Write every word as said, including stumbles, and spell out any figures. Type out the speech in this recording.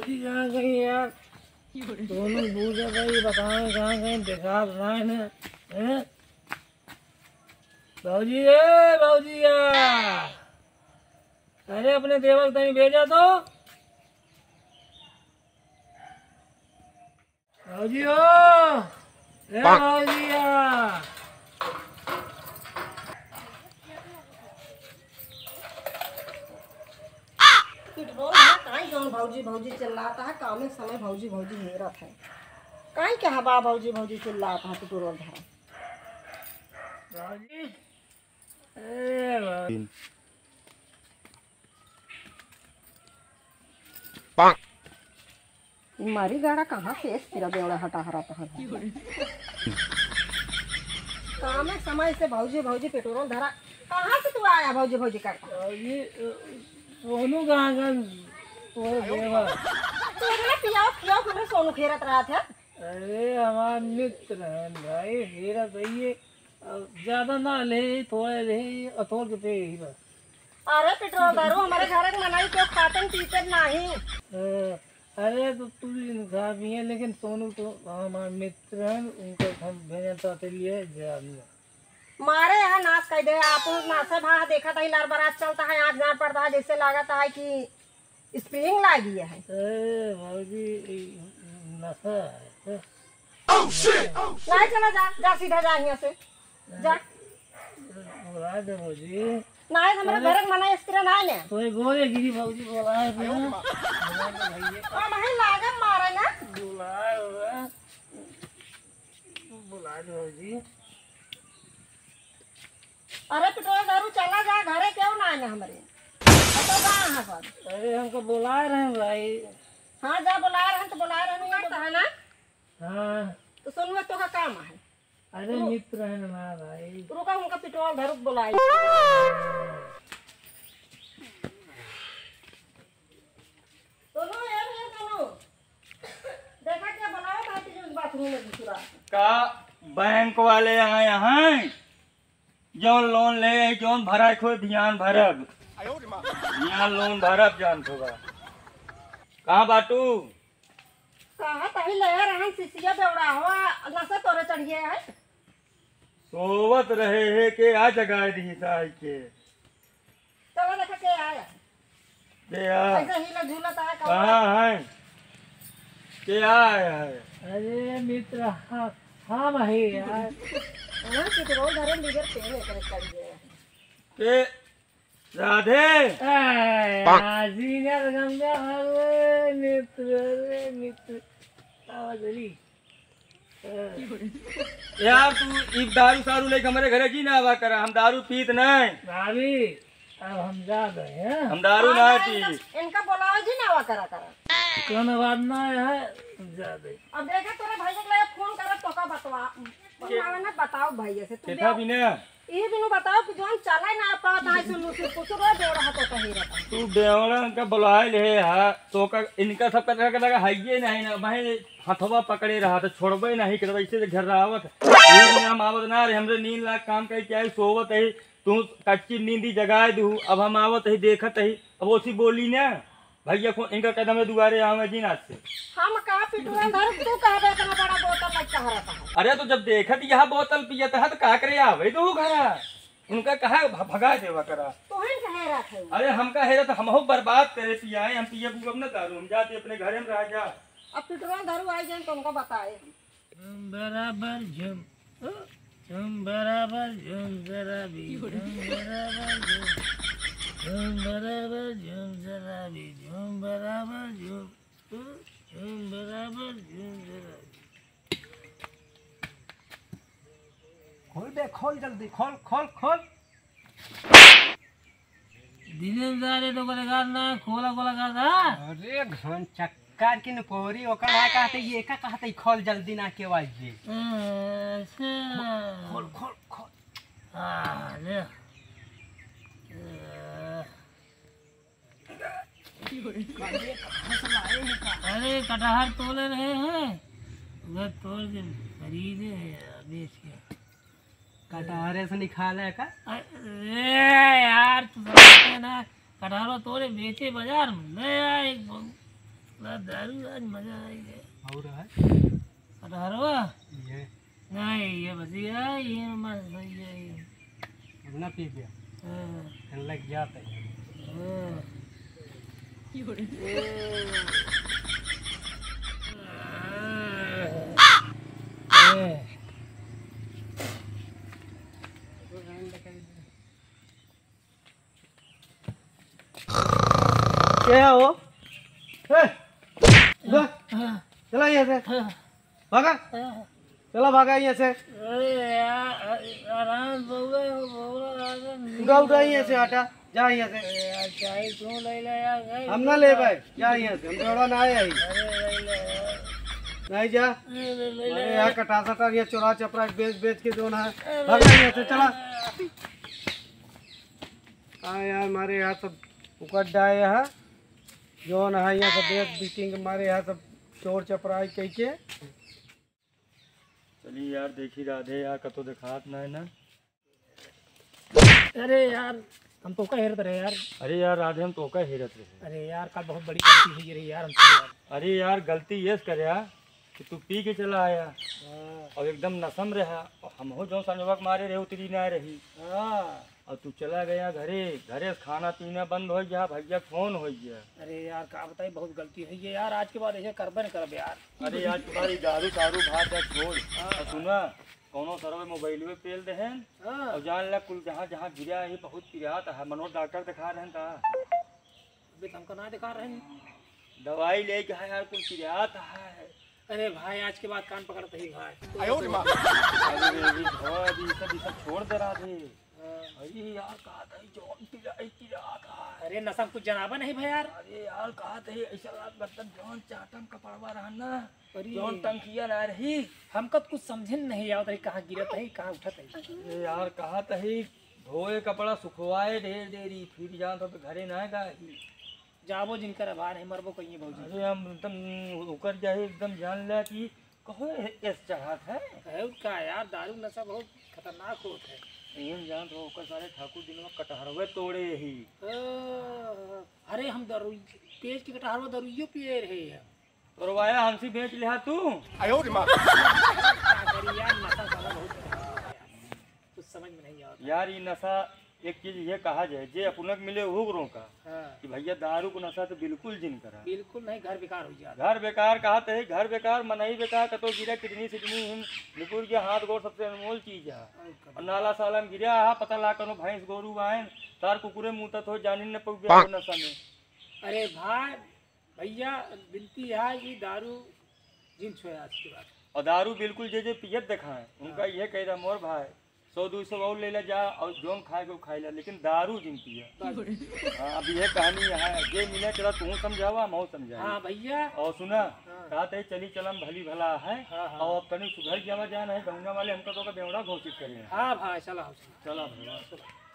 कहाँ गई यार? दोनों बूझे भाई, बताओ कहाँ गई, देखा बनाए ने, हैं? भौजी, ए भौजिया, अरे अपने देवर तनी भेजा तो। भौजी हो, ए भौजिया। पिटरोल है, काहे जौन भौजी भौजी चिल्लाता है, कामे समय भौजी भौजी हेरत है। काहे के हवा भौजी भौजी चिल्लाता है, पिटरोल धरा। भौजी, ए भौजी। ई मारी गाड़ा कहाँ से एस तेरा बेवड़ा हटा हरा तहर। कामे समय से भौजी भौजी पेट्रोल धरा। कहाँ से तू आया भौजी भौजी करता? भौजी, सोनू कहाँ गन? तोरे देवा। तू इतना पियाओ पियाओ हमरे सोनू खेरत रहा था। अरे हमार मित्र है भाई, हेरा सही है। अब ज्यादा ना ले, थोड़ा ले, अथोर के पे ही बस। अरे पेट्रोल दारू हमारे घर के मनाई क्यों खातन पीते नहीं। अ, अरे तो तू भी खा पी है, लेकिन सोनू तो हमारे मित्र हैं, उनको हम भेजन चाहते लिए जवाब नहीं। मारे यहाँ नाश कर दे, आप नाशे भाग देखा था, लार बरात चलता है, आँख जान पड़ता है, जैसे लागत है कि स्प्रिंग लागी है। ए, भौजी, ई नशा है। नहीं, चला जा, जा सीधा जा यहाँ से, जा। बुला दे भौजी। नहीं, हमारे अरे। घर में मना इस तरह नहीं है। तो ये गोरे गिरी भौजी बुलाए थे ना। बुला दे भैया। हम ही लागत मारे ना। बुलाए हुआ। बुला दे भौजी। अरे पेट्रोल दारू चला जा, घरे क्यों ना आने हमरे? अब तो जा यहाँ पर। अरे हमको बुला रहे हैं भाई। हाँ जा बुला रहे हैं तो बुला रहे हैं, तो है ना? हाँ। तो सुन में तो का काम है। अरे रुक। मित्र है ना भाई। रुका उनका पेट्रोल धरुक बुलाई। सुनो यार, ये सुनो। देखा क्या बनाओ बाकी जो बाथरूम में घुसुरा। का बैंक वाले यहाँ, यहाँ जौन लोन ले, जौन भरा खोए ध्यान भरब। ध्यान लोन भरब जानत होगा। कहाँ बाटू? कहाँ तही ले रहन सिसिया बेवड़ा हो, नशा तोरे चढ़िए है। सोवत रहे है के आ जगाए दी साई के। चलो देखा के आया। के आ? ऐसे ही ना झूलत आया कौआ। कहाँ है? के आया है? अरे मित्र, हाँ, हम है यार। हाँ, कि तो रोज धरम बिगड़ के नहीं करे कर दिया। के राधे। ए, आ, सीनियर गंगा, अरे मित्र, अरे मित्र। आवा जल्दी। यार, तू ई दारू सारू लेके हमरे घरे जी ना आवा करा, हम दारू पीत नहीं। भाभी, अब हम जा रहे हैं। हम दारू हाँ, ना ना, पी। इनका, इनका बुलाओ जी ना आवा करा करा। कौनो बात ना है, हम जा रहे। अब देखा तोरे भैया के लगे फोन करत तो का बतवा, बतवावे ना, बताओ भैया से। तू देखा दे। भी ना। ई बिनु बताओ कि जौन चले ना पावत है, सुन, सुन, कुछ रो दे रहा तो कहीं रहता। तू बेवड़ा इनका बुलाए ले हा, तो का, इनका सबका तरह का लगा हइये नहीं ना, भाई हथवा पकड़े रहा तो छोड़बे नहीं, कि वैसे से घर आवत। ये भी हम आवत ना रे, हमरे नींद लाग काम करी क्या है, सोवत है, तू कच्ची नींदी जगाए दू, अब हम आवत है, देखत है, अब ओसी बोली ना। भैया को इनका कदम दुआरे आवे जी ना से। हम कहाँ पिटुआ धर, तू कहाँ बे इतना बड़ा बोतल लग कहाँ रहता है? अरे तो जब देखत यहाँ बोतल पियत है तो का करे आवे दो घरा। उनका कहा भ-, भगा देवा करा। तोहन कहे रहत है? अरे हमका हेरा तो हमहू बर्बाद करे पियाए, हम पिए बुअब न दारू, हम जाते अपने घरे में रह जा। अब पिटुआ दारू आई जाए तो उनका बताए। झूम बराबर झूम, ओ, झूम बराबर झूम जरा भी, झूम बराबर झूम, झूम बराबर झूम जरा भी, झूम बराबर झूम, ओ, झूम बराबर झूम जरा भी। खोल बे, खोल जल्दी, खोल, खोल, खोल। दिनेश दा रे, तो बोले, "गार ना, खोला, खोला, गार ना।" अरे, घन चक्कर की न पोरी, ओकर ना कहते, ये का कहते, खोल जल्दी ना के वाजे। अच्छा। खोल, खोल, खोल। हाँ, ले। अरे, कहाँ से लाए हैं का? अरे, कटहर तोले रहे हैं, उधर तोड़ के खरीदे हैं, बेच के। कटहरे से निकाले का? अरे यार, तू समझते ना, कटहरो तोड़े बेचे बाजार में, ले आए एक बहु-, दारू आज मजा आई है। और है? कटहरवा? ये। नहीं, ये बस ये है, ये मस्त है, ये, ये। अब ना पी गया। हाँ। लग जाता है। हाँ। क्या हो? ए, उठा। चला यहाँ से। भागा। चला, भागा यहाँ से। अरे यार, आराम, बउआ, बउआ, आराम। उठा, उठा यहाँ से, हटा। जा यहाँ से। अरे यार, चाहे तू ले ले यार, भाई। हम ना ले भाई, जा यहाँ से, हम थोड़ा ना आए ही। अरे ले ले यार। नहीं जा। अरे ले ले अरे यार। यार, कटा सटा ये चोरा चपरा बेच बेच के जो ना है। अरे भाग यहाँ से, चला। हाँ यार, हमारे यहाँ सब उकट डाए हैं। जो ना है यहाँ सब बेच बिटिंग हमारे यहाँ सब चोर चपराई कह के। चली यार, देखी राधे यार, कतो देखात ना है ना। अरे यार, हम तोका हेरत रहे यार। अरे यार राधे, हम तोका हेरत रहे। अरे यार, कल बहुत बड़ी गलती हुई रही यार हमसे यार। अरे यार, गलती ये से करे यार कि तू पी के चला आया। हाँ। और एकदम नशम रहा, और हमहू जो संजोग मारे रहे उतरी ना रही। हाँ। और तू चला गया घरे, घरे से खाना पीना बंद हो गया, भैया फोन हो गया। अरे यार, का बताई, बहुत गलती हुई है यार, आज के बाद ऐसे करबे न करब यार। अरे यार, तुम्हारी दारू सारू भात है, छोड़। हाँ। और सुना, कौनो सरवे मोबाइल में पेल देहन। हाँ। और जान ला, कुल जहाँ जहाँ गिरा है, बहुत पिरात है। मनोज डॉक्टर दिखा रहे हैं का? अबे, तो हमको ना दिखा रहे हैं। दवाई लेके है यार, कुल पिरात है। अरे भाई, आज के बाद कान पकड़ते ही भाई। आयो रे माँ। अरे, अरे, अरे, अभी सब, ये सब छोड़ दे रहा थे। हाँ। अरे यार, कहा था, जौन पिराई पिरात है। अरे, नशा में कुछ जनाबा नहीं भाई यार। अरे यार, कहा था, ऐसा लाग बर्तन जौन चाटम कपड़वा रहा ना, अरे। जौन टंकिया ना रही। हमका तो कुछ समझे में नहीं आवत रही, कहाँ गिरत है, कहाँ उठत है। अरे यार, कहा था, धोए कपड़ा सुखवाए ढेर देरी, फिर जान तो घरे ना गाही। जाबो जिनकर आभार है, मरबो कहिए भौजी। अरे हम एकदम ओकर जाहे एकदम जान ला कि कहो एस चढ़ात है। है का यार, दारू नशा बहुत खतरनाक होत है। एहन जान तो ओकर सारे ठाकुर दिन में कटहरवे तोड़े ही। ओ, अरे हम दारू, बेच के कटहरवा दारूइयो पिए रहे हैं। तोरवाया हमसे बेच लिहा तू। आयो रे माँ। का करी यार, नशा साला बहुत खराब है यार। कुछ समझ में नहीं आवत। यार, ई नशा, एक चीज ये कहा जाए, जे अपनक मिले, ओहू रोका। हाँ। कि भैया, दारू को नशा तो बिल्कुल जिन करा। बिल्कुल नहीं, घर बेकार हो जाता। घर बेकार कहा तो है, घर बेकार, मनई बेकार, कतो गिरा, किडनी सिडनी हिम निकुर गया, हाथ गोड़ सबसे अनमोल चीज है। और कभी। और नाला साला में गिरा हा, पता ला कनो भैंस गोरू आयन, तार कुकुरे मुतत हो, जानिन न पउबे नशा में। अरे भाई, भैया, विनती है कि दारू जिन छोड़ा आज के बाद। और दारू बिल्कुल जे जे पियत देखाएं, उनका हाँ। ये कह रहा, मोर भाई, सौ दो सौ और ले ला जा, और जौन खाए के वो खाए ला, लेकिन दारू जिन पिया। बस। हाँ, अब ये कहानी है, जे मिले चला तू समझावा, हम और समझावा। हाँ भैया। और सुना, हाँ। कहा थे चली चलम भली भला है, हाँ, हाँ। और अब तनी सुधर जावा जान है, गंगा वाले हमका तो का बेवड़ा घोषित करे हैं। हाँ भाई, चला, चला। चला भैया। चला।